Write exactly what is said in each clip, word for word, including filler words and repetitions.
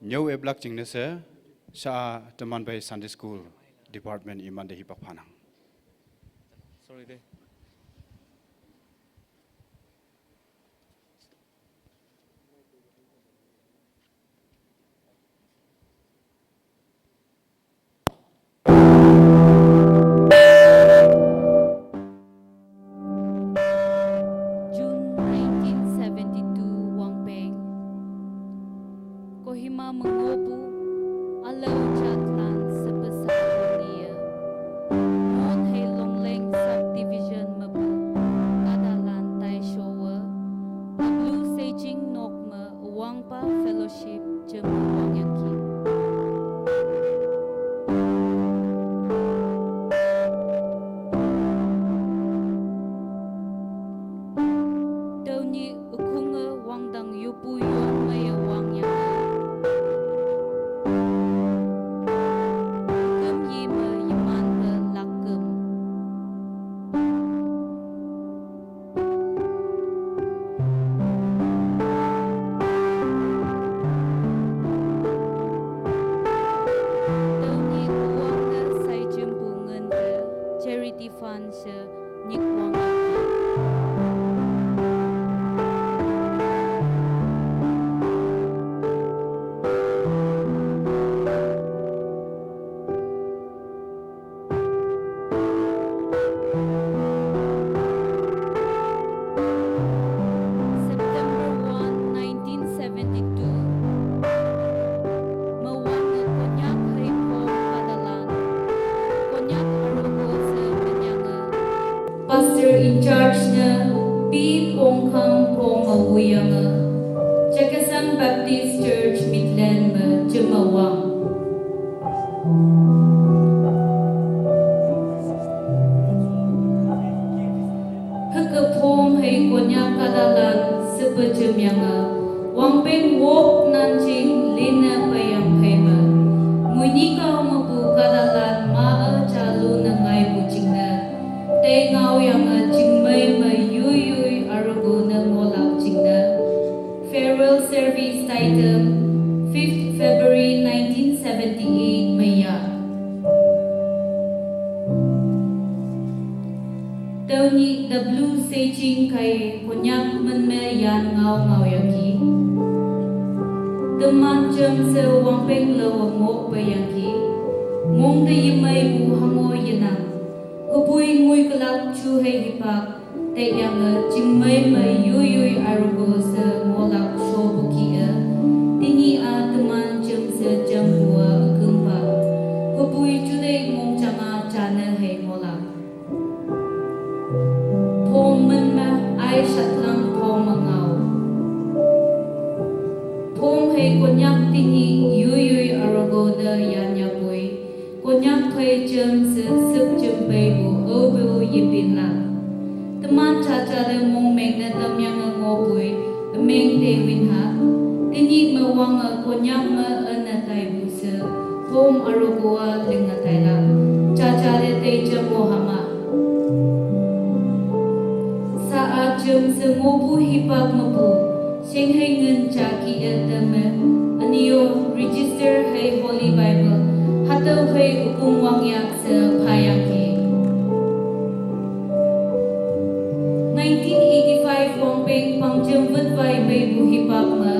Nyau eblak jingnese, sha teman bai Sunday School Department iman de hipak phanang. Sorry de. June nineteen seventy-two, Wangpeng. Kohima mengobu, alau jatlan sepesa dunia. Mon hei Longleng Subdivision mebu, kadalan tai showa, ablu sejing nok me Wangpa Fellowship jemawang yaki. Dauni ukunge wangdang yupu yong maya wang yaki. Kem yi me yiman ke lakem. Dauni uang ne sai jempu ngen ke charity fund se nyik wang. September one, nineteen seventy-two, mewang Konyak hei pom padalan, Konyak arogo se menyange. Pastor in charge ne Pi Pongkhang Pong awu yange, Chakhesang Baptist Church Midland me jemawang. Heke pom hei Konyak kadalan sepe jemyange, Wangpeng wok nanjing line peyang pei me. Muini kau mepu kadalan ma e jalu ne ngai bu jingne. Tei ngau yange jingmei me yuyui arogo ne ngolak jingne. Farewell service title, fifth February nineteen seventy-eight meya. Dauni W. Sejing kai Konyak menme yan ngau ngau yaki. Teman jem se Wangpeng lo ngok pe yaki. Mong de yemei bu hango yenang. Kebui ngui kelak chu hei hipak. Te yange jingmei me yuyui arogo se ngolak sho buki e. Tingi a teman jem se jem bua kempa. Kebui judei mong janga jane hei ngolak. Pom menme ai shatlang pom mengau. Pom hei Konyak tingi yuyui arogo de yan yapui. Konyak phei jem se sep jem pei bu o bu yipin la. Teman chacha de mong meng ne tam yang ngo pui, meng te win ha. Tingi me wang a Konyak me en a tai bu se, pom arogo a ling a tai la. Chacha de te jem mo hama. Sa a jem se ngo bu hipak me bu. Sing hei ngen cha ki e teme, anio register hei Holy Bible, hatau hei upung wang yak se payang ki. Nineteen eighty-five Wangpeng pangjem vet vai pei bu hipak me,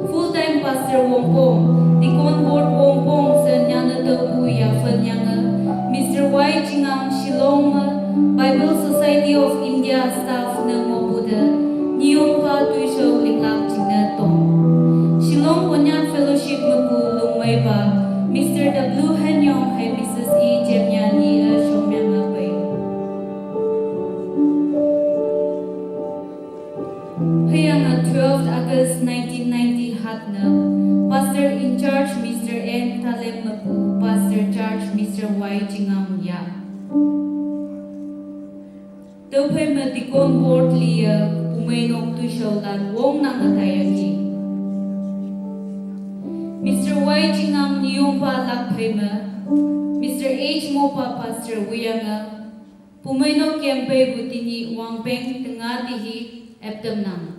full time pastor Wongpong, deacon board Wongpong se nyane tau bu ya fen yange, Mister Y Chingang Shillong me, Bible Society of India staff ne mo bu de, Niyong pa tuishou linglak jingne tong. Shillong Konyak Fellowship mepu lungmei pa, Mister W Henyong hei Missus E Jemyani e shomyang a pei. Hei yang a twelfth August nineteen ninety hat ne, Pastor in charge Mister N Talem mepu, Pastor charge Mister Y Chingang ya. Tauphei me deacon board liye, pumei nok tuishou lan wong nang atai aki. Mister Y Chingang niyong pa lak phei me, Mister H Mopa pastor wuyang a, pumei nok kem pei bu tingi Wangpeng tenga tihi eptem nang.